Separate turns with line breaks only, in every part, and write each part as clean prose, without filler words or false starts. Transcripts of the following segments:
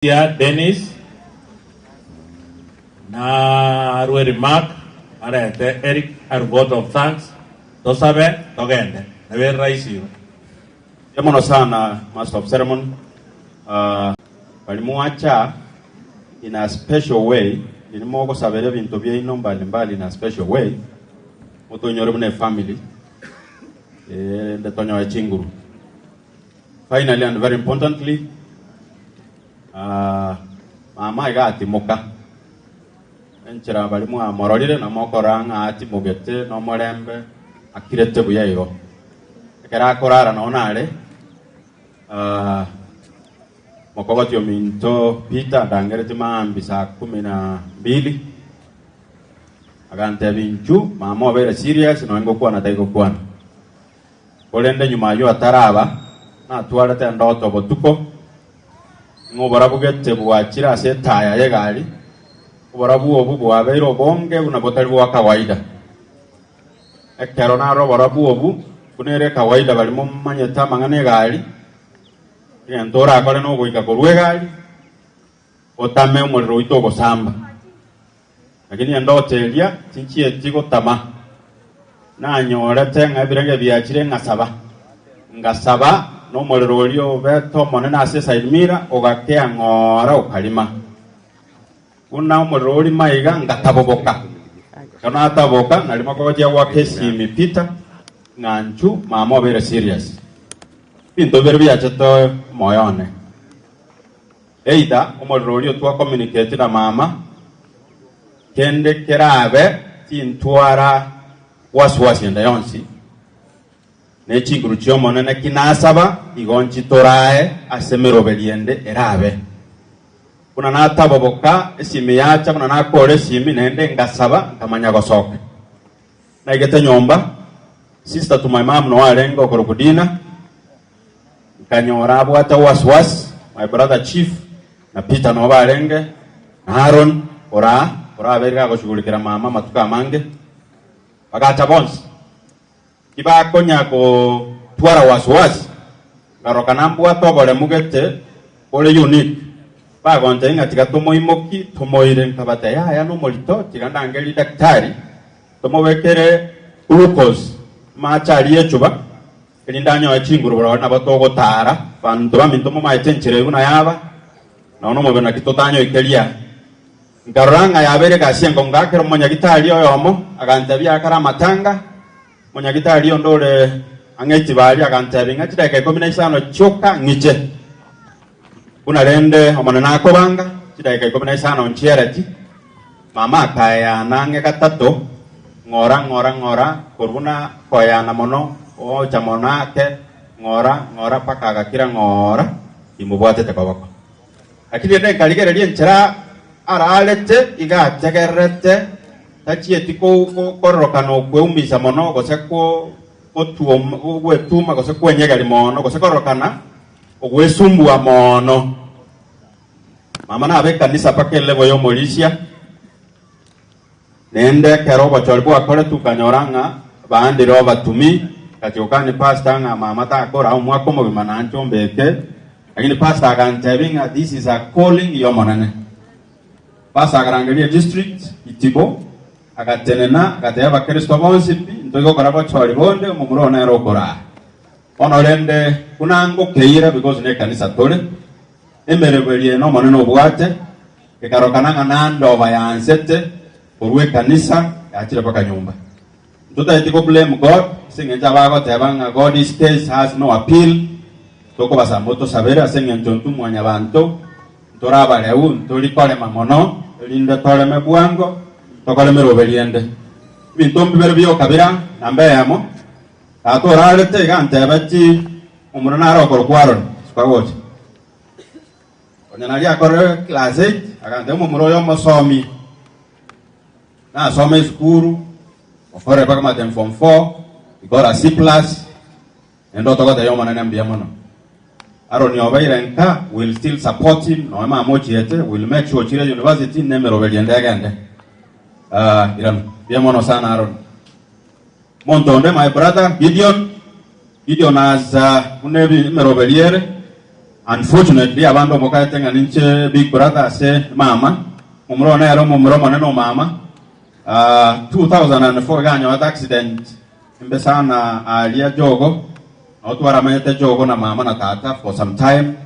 Sia Dennis na arue remark arete Eric arue vote of thanks tosabe togende nabo ere rahisi igo.
Mbuya mono sana master of ceremony uh, bari mwacha in a special way inwe mogosabera ebinto biaino mbali mbali in a special way motonyore buna efamily erinde tonyoe chinguru. Finally and very importantly, ah, mama iga atimoka enchera baria mwamororire na mokorora ng'a atimogete nomorembe akirete buya igo. Ekero akorara nonye nare ah, mokogoti ominto Peter andangeretie maambia saa kumi na mbili agantebia inchu mama obeire serious nonye ngokwana taigokwana. Korende nyuma ayio ataraba, natwarete endoto botuko, ng'a oborabu gete bwachire ase etaya y'egari, oborabu obwo bwabeire obonge buna botari bwa kawaida. Ekero narora oborabu obwo, buna ere kawaida baria momanyete amang'ana 'egari, egento orakore nogoika korwa egari, otame omorero oito ogosamba. Lakini endoto eria tinchieti gotama, nanyorete ng'a ebirenge biachire ng'asaba. Ngasaba, na omorero oria obete omonene ase eside mirror ogakea ng'ora okarima. Buna omorero orima iga ngataboboka. Ekero nataboka narima kogochia goaka esimi Peter ng'a nchu mama obeire serious. Ebinto bibere biachete omoyo one. Either omorero oria otwa communicate na mama, kende kerabe tintwara wasiwasi ende yonsi, ne chinguru chi'Omonene ki nasaba igo nchitorae ase emeroberi ende erabe. Buna nataboboka esimi yacha buna nakora esimi naende ngasaba nkamanya gosoka. Naigete nyomba, sister to my mum noo arenge okorokwa Dina, Nkanyora abwate wasi-wasi, my brother Chief na Peter noo barenge, na Aaron ora orabeire gagoshughulikera mama amatuko amange. Bagacha bonsi. Tibakonya gotwara wasi-wasi, nkaroka nambwate oboremu gete bore unique. Bagontebia ng'a tiga tomoimoki tomoire, nkabatebia yaya nomorito, tiga ndangerie daktari tomobekere glucose, amache aria echuba. Erinde anyoe chinguru bororo nabo togotaara, Abanto baminto momaete enchera eyio buna yaba, nonya nomobere naki totanyoikeria. Nkarora ng'a yabeire egasi enkong'u ngaakera omonyagitari oyomo, agantebia akare amatanga. Omonyagitari onde ore ang'e etibari agantebia ng'a chidakika ikomi na isano chioka ng'iche. Buna rende Omonene akobanga, chidakika ikomi na isano nchiereti. Mama akaeyana ang'e gatato, ng'ora, ng'ora, ng'ora, korwa buna koeyana mono, ocha mono ake, ng'ora, ng'ora, mpaka agakira ng'ora, timobwatete koboko. Lakini rende nkarigereria enchera ararete, iga ategererete, tachieti kororokana okweumisa mono, gose gwetuma, gose kwenyegeria mono, gose kororokana ogwesumbua mono. Mama nabe ekanisa mpaka elevel y'omorisia, naende ekero obochori bwakoretwe okanyora ng'a baandire obatumi, ngachia gokania pastor ng'a mama takora omwaka omogima nanche ombeke, lakini pastor agantebia ng'a this is a calling y'Omonene. Pastor akarangeria edistrict, Itibo, agatenena agatebia abakristo bonsi pi, ntoige gokora bochori bonde, omomura one nere okoraa. Bono rende buna ngokeira because nekanisa tore, Emeremo eria n'Omonene obwate, ekarokana ng'a nandoba yansete korwa ekanisa yachire mpaka nyomba. Ntotaeti ko blame God ase eng'encho abagoteba ng'a God is case has no appeal, tokobasaba motosabere ase eng'encho intwe mwanyabanto ntore abareu ntori korema mono erinde toreme bwango tokore emeroberi ende. Ebinto mbibere bioka bira namba eyemo, tata orarete iga antebeti Omura nare okorokwa Aroni, suka gocha. Konya naria akorire class 8, agantebia omomura oyo omosomi, nasoma esukuru, okorire mpaka omanyete form 4, ikora C plus, naende otogotebia Omonene mbuya mono. Aroni obeire nka, we'll still support him, nonya mama ochiete, we'll make sure ochire university, na emeroberi ende egende. Ah, irana. Mbuya mono sana Aroni. Monto onde, my brother Gideon, Gideon aza buna emeroberi ere. Unfortunately abande omokaete ng'a ninche big brother ase mama, momura one nere omomura omonene o mama. 2004 iga anyorete accident embe sana aaria Jogo, nabo twaramenyete Jogo na mama na tata for some time.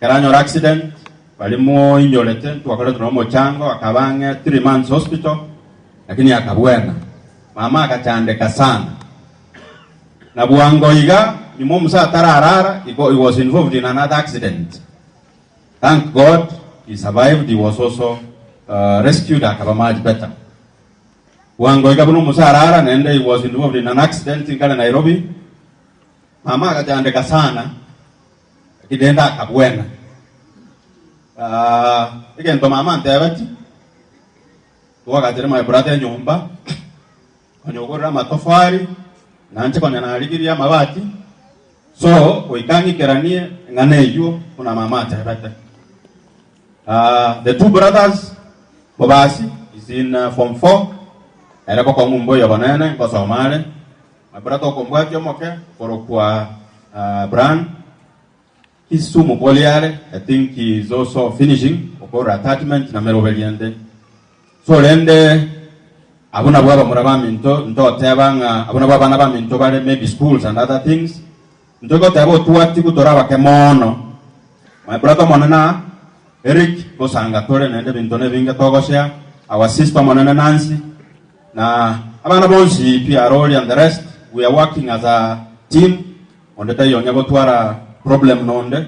Ekero anyora accident, baria moinyorete ntwakorete nabo omochango akaba ang'e 3 months hospital, lakini akabwena. Mama agachandeka sana. Na bwango iga nyuma omusa atararara he was involved in another accident. Thank God he survived, he was also rescued akaba much better. Bwango iga buna omusa arara naende he was involved in an accident nkare Nairobi. Mama agachandeka sana lakini rende akabwena. Egento mama antebeti, twagachire my brother enyomba. Konya ogorire amatofari, na inche konya narigirie amabati, so goika ng'ikeranie eng'ana eyio buna mama atebete. The two brothers, Bobasi is in form four, ere bokong'u mboiyo bonene ngosoma are, my brother okombwatia omoke okorokwa Brian, Kisumu Poly are, I think he is also finishing okorora attachment na meroberio ende. So rende abwo nabwo abamura baminto ntoteba ng'a abwo nabwo abana baminto bare maybe schools and other things, ntogoteba otwatigu tore abake mono. My brother omonene aa Eric gosanga tore naende ebinto nebinge togoshare, our sister omonene Nancy na abana bonsi pi Arori and the rest, we are working as a team. Onde taiyo onye gotwara problem nonde,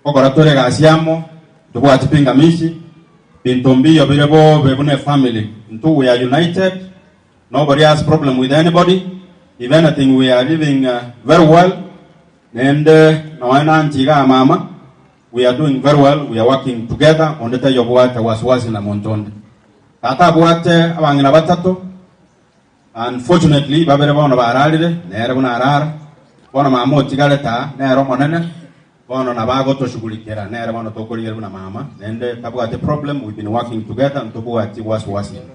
gokora tore egasi amo, ntobwati pingamizi, binto mbiyo bire bobe buna efamily, intwe we are united, nobody has problem with anybody, if anything we are living very well, naende nonya nanche igaa mama, we are doing very well, we are working together, onde taiyo obwate wasiwasi na monto onde. Tata abwate abang'ina batato, Unfortunately babere bono bararire, nere buna arara, bono mama otigarete aa nere omonene, bono nabo agotoshughulikera nere bono tokorigereria buna mama, naende tabwati problem, we've been working together ntobwati wasiwasi ende.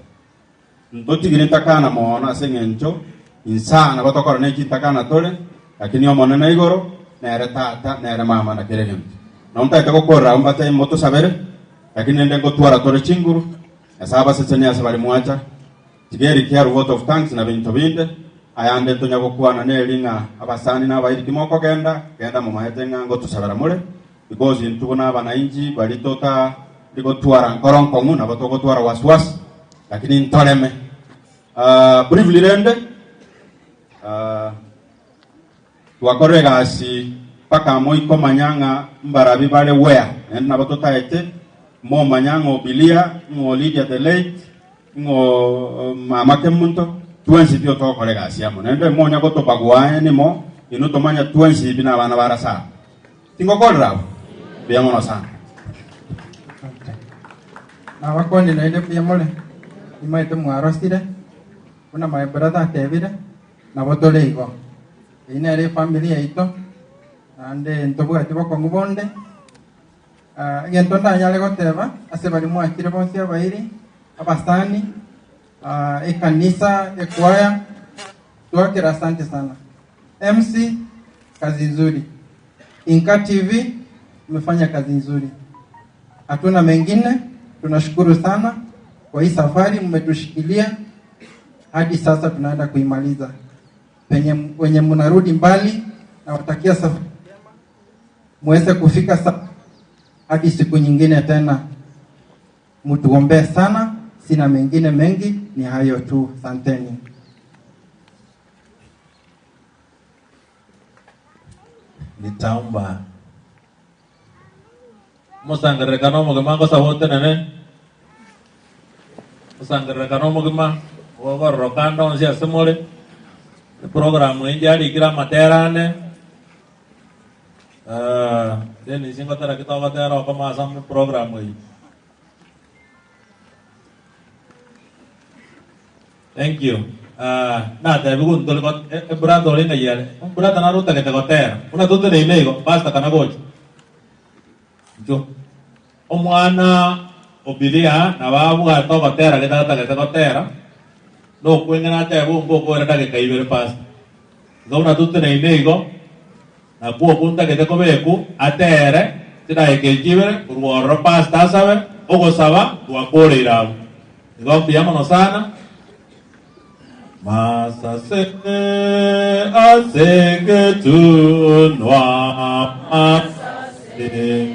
Ntotigire ntakana mono ase eng'encho insaa nabo tokora ne chintakana tore, lakini omonene igoro nere tata nere mama na kera egento. Nabo ntagete gokorera abwo mbatebie motosabere, lakini rende ngotwara tore chinguru, Nyasae abasesenie ase bare mwacha. Tiga erikia vote of thanks na binto binde, ayande ntonya gokwana neri ng'a abasani na abairi timokogenda, genda momaete ng'a ngotusabera more, because intwe buna abanainchi baria totari gotwara nkoro nkong'u nabo togotwara wasiwasi, lakini ntoreme. Briefly rende, Twakorire egasi mpaka moikomanya ng'a mbarabi bare where, naende nabo totaete momanya ng'a Obilia, ng'o Lydia the late, ng'o mama Kemunto, twensi pi togokora egasi amo. Naende monya gotobagua anymore, inwe tomanye twensi pi nabana ba Rasaba. Tingokorera abwo? Mbuya mono sana.
Nabakonye naende mbuya more, nimaete mwarosire, buna my brother atebire. Nabo tore igo. Eyio nere efamiri yaito, naende ntobwati bokong'u bonde. Egento ndanyare goteba ase baria mwachire bonsi abairi, abasani, ekanisa, ekwaya, twakera asante sana. MC, kazi nzuri. Inka TV, mmefanya kazi nzuri. Hatuna mengine, tunashukuru sana kwa hii safari mmetushikilia hadi sasa tunaenda kuimaliza. Penye wenye mnarudi mbali, nawatakia safari njema, muweze kufika sa hadi siku nyingine tena. Mtuombee sana, sina mengine mengi, ni hayo tu. Asanteni.
Nitaomba Omosangererekano omogima ngosaba otenene, omosangererekano omogima ogokororoka ande onsi ase more, eprogram eye njarikire amatera ane, Dennis ngotera ki togotera okomo ase eprogram eye. Thank you. Natebiwe ntore got ebrother oria ng'ai are? Omobrother naro otagete gotera, buna toteneine igo, pastor kana gocha. Inchuo. Omwana o Bilia nabo abwate ogotera gete atagete gotera, nokweng'ena atebe onge okore dageka ibere pastor. Igo buna toteneine igo, nakwo okwo ntagete kobekwa, atere. Chidaeka echi ibere korwa ororo pastor asabe, ogosaba twakoreire abwo. Igo mbuya mono sana. Masase ase egetunwa, masase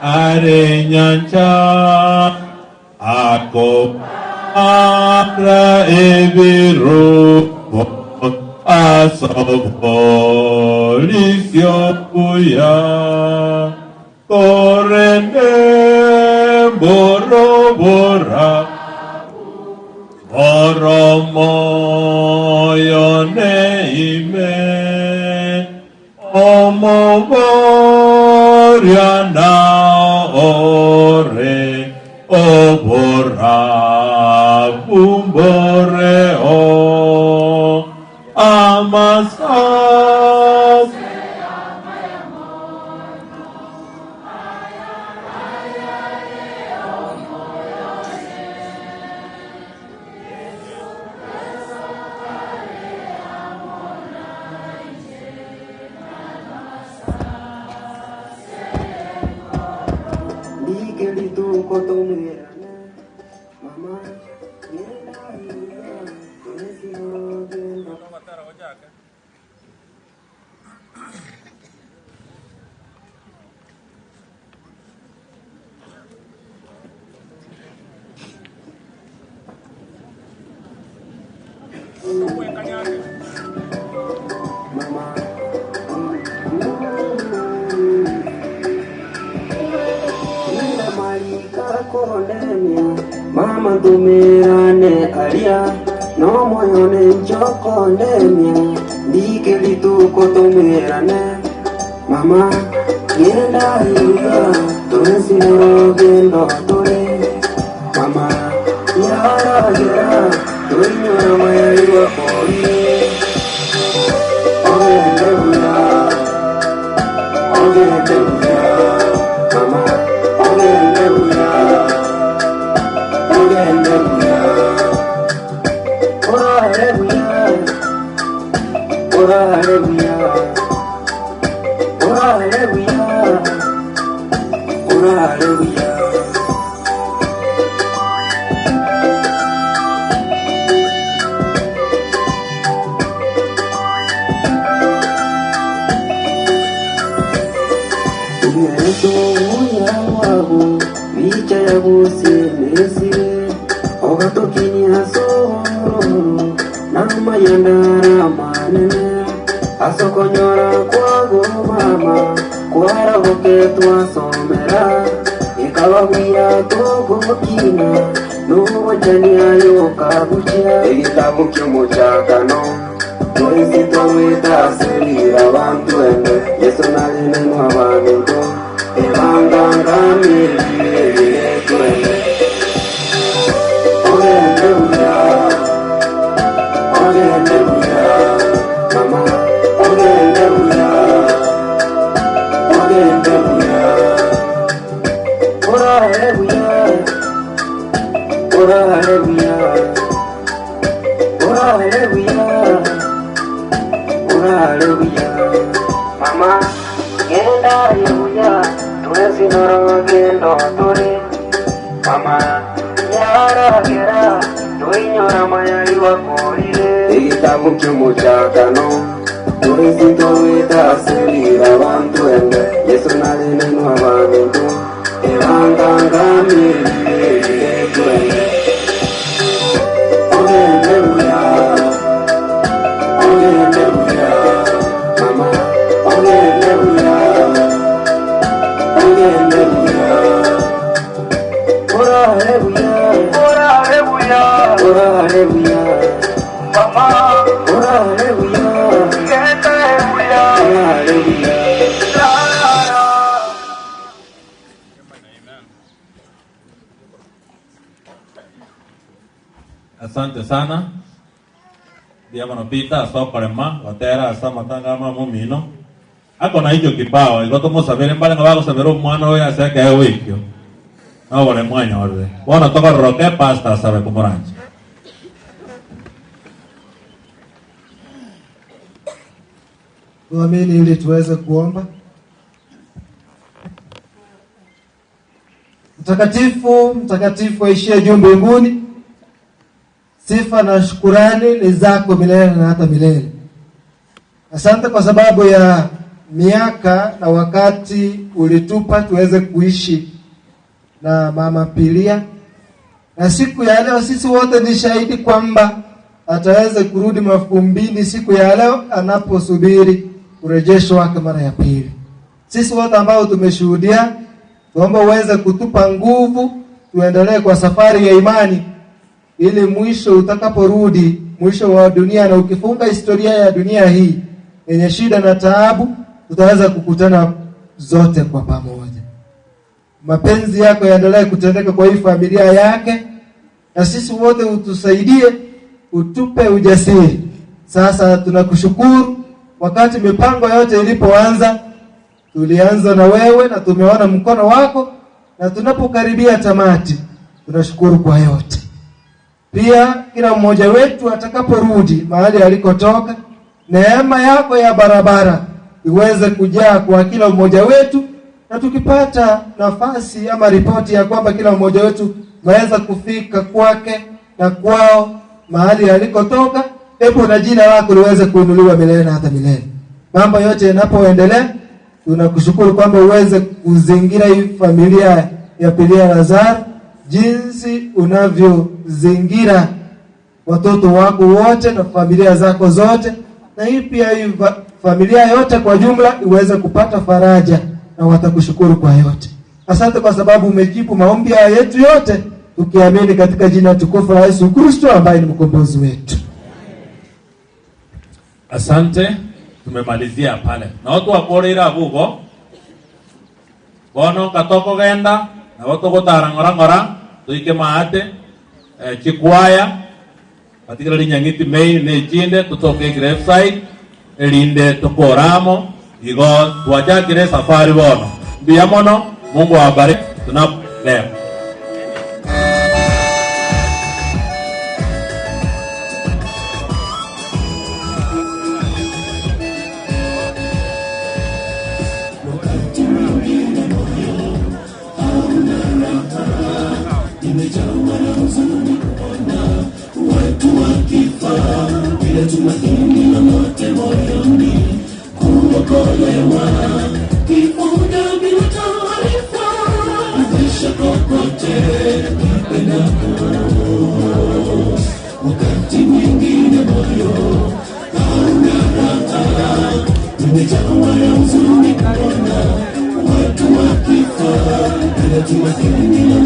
are nyancha, akobara ebirogo ase oborisio buya. Korende mborobora oromoyo neime, omoboria nao ore oborabu mboreo amasase.
Ndike rituko tomerane, mama, ng'enda iga, tonesirogendo. Mama ntumerane aria nomoyo nenchokondemia ndike rituko tomerane mama ng'enda iga twensi norogendo tore mama yaragera toinyora mayarigwa korire ogende buya ogende buya mama ogende buya ogende buya orare buya orare buya orare buya orare buya. Yesu buya bwabo bichaya busemesire ogatokinia sororo namayandara manene asokonyora kwago mama kwaragoke twasomera ikababuya togokina nobojania yokabuchia egitabu kiomochakano twese twawetaserira bantu ende Yesu nalinenwa bantu ebangangamirire twende ogende buya ogende buya mama ogende buya ogende buya orare buya orare buya orare buya orare buya mama genda buya twesi norogendo tore mama yaragera toinyora mayari wakorire egitabu kiomochakano twesi twawetaserira bantu ende Yesu nalinenwa bantu ebangangamirire twende ogende buya ogende buya mama ogende buya ogende buya orare buya orare buya orare buya mama orare buya gende buya orare buya.
Asante sana. Ndiya mono Peter ase okorema gotera ase amatanga ama momino. Ako na hicho kipawa igo tomosabere mbare ng'a bagosabera omwana oyo ase ekeegwa ekio. Noboremu anyorire. Bono tokororoke pastor asabe komorancha.
Tuamini ili tuweze kuomba. Mtakatifu, mtakatifu aishie juu mbinguni, sifa na shukurani ni zako milele na hata milele. Asante kwa sababu ya miaka na wakati ulitupa tuweze kuishi na Mama Pilia, na siku ya leo sisi wote ni shahidi kwamba ataweza kurudi mafumbini siku ya leo anaposubiri urejesho wake mara ya pili. Sisi wote ambao tumeshuhudia, tuomba uweze kutupa nguvu tuendelee kwa safari ya imani, ili mwisho utakaporudi, mwisho wa dunia na ukifunga historia ya dunia hii yenye shida na taabu, tutaweza kukutana zote kwa pamoja. Mapenzi yako yaendelee kutendeka kwa hii familia yake, na sisi wote utusaidie, utupe ujasiri. Sasa tunakushukuru, wakati mipango yote ilipoanza tulianza na wewe na tumeona mkono wako, na tunapokaribia tamati tunashukuru kwa yote. Pia kila mmoja wetu atakaporudi mahali alikotoka, neema yako ya barabara iweze kujaa kwa kila mmoja wetu, na tukipata nafasi ama ripoti ya kwamba kila mmoja wetu ameweza kufika kwake na kwao mahali alikotoka, hebu na jina lako liweze kuinuliwa milele na hata milele. Mambo yote yanapoendelea, tunakushukuru kwamba uweze kuzingira hii familia ya Pilia Lazaro jinsi unavyozingira watoto wako wote na familia zako zote, na hii pia hii familia yote kwa jumla iweze kupata faraja na watakushukuru kwa yote. Asante kwa sababu umejibu maombi haya yetu yote, tukiamini katika jina tukufu la Yesu Kristo ambaye ni mkombozi wetu.
Asante, tumemalizia pale na watu wakorera abugo bono katokogenda nabo togotara ng'ora ng'ora tuike maate chikwaya particularly Nyang'iti Main ne chinde tutoke graveside erinde tukoramo igo twachakire safari bono mbuya mono. Mungu awabariki tunapolea.
Nimejawa na huzuni kuona watu wakifa bila tumaini.